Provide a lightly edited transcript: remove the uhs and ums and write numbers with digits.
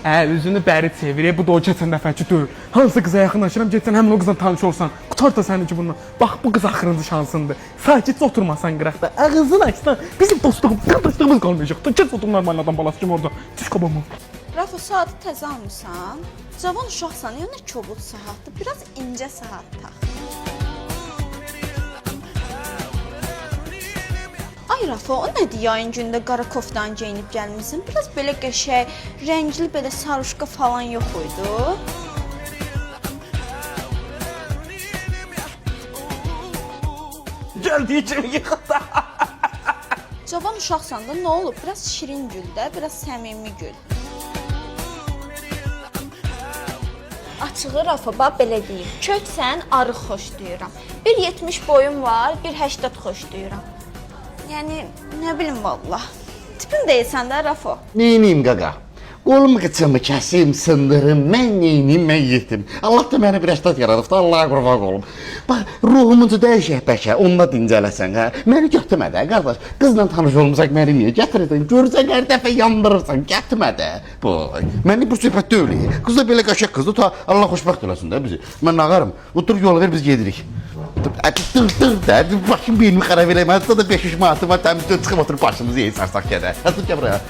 Üzünü bəri çevir. Bu da o keçən dəfəki deyil. Hansı qıza yaxınlaşıram, getsən həmin o qızla tanış olsan. Qutar da səninki bundan. Bax bu qız axırıncı şansındır. Sakitcə oturmasan qıraqda. Ağzını açsan, bizim dostluğumuz, qardaşlığımız qalmayacaq. Keç otur normal adam balası kimi orada. Düş qabağıma. Rafa, saatı təzə almısan? Cavan uşaqsan, ya nə kobud saatdır? Biraz incə saat tax. Ay Rafa, o nədir yayın gündə qara koftanı geyinib gəlmisən? Biraz belə qəşəng, rəngli belə sarışqa falan yox idi. Gəldiyi kimi yıxıldı. Cavan uşaqsan da nə olub? Biraz şirin gül də, biraz səmimi gül. Açığı Rafa, bax belə deyim. Köksən, arıq xoşlayıram. 1.70 boyum var, 1.80 xoşlayıram. Yəni nə bilim vallah. Tipim deyilsən də Rafa. Neyniyim qaqa? Qolumu qıçımı kəsim, sındırım, mən neyniyim, mən yetim. Allah da məni bir əşdat yaradıb da, Allaha qurban olum. Bax, ruhumuzu dəyişək bəlkə, onunla dincələsən, hə? Məni götürmə də, qardaş. Qızla tanış olmusaq məni niyə gətirdin? Görsən hər dəfə yandırırsan, gətirmə də. Bu, məni bu söhbət deyil. Qız da belə qəşəng qızdır, ta Allah xoşbəxt eləsin də bizi. Mən nağarım. Otur yola ver, biz gedirik. Dur, dur da, başım beynimi xarab eləmə. Hətta da 5-3 manatı var, təmiz çıxıb oturub başımızı yeyib sarsaq gədə. Dur, gəl buraya.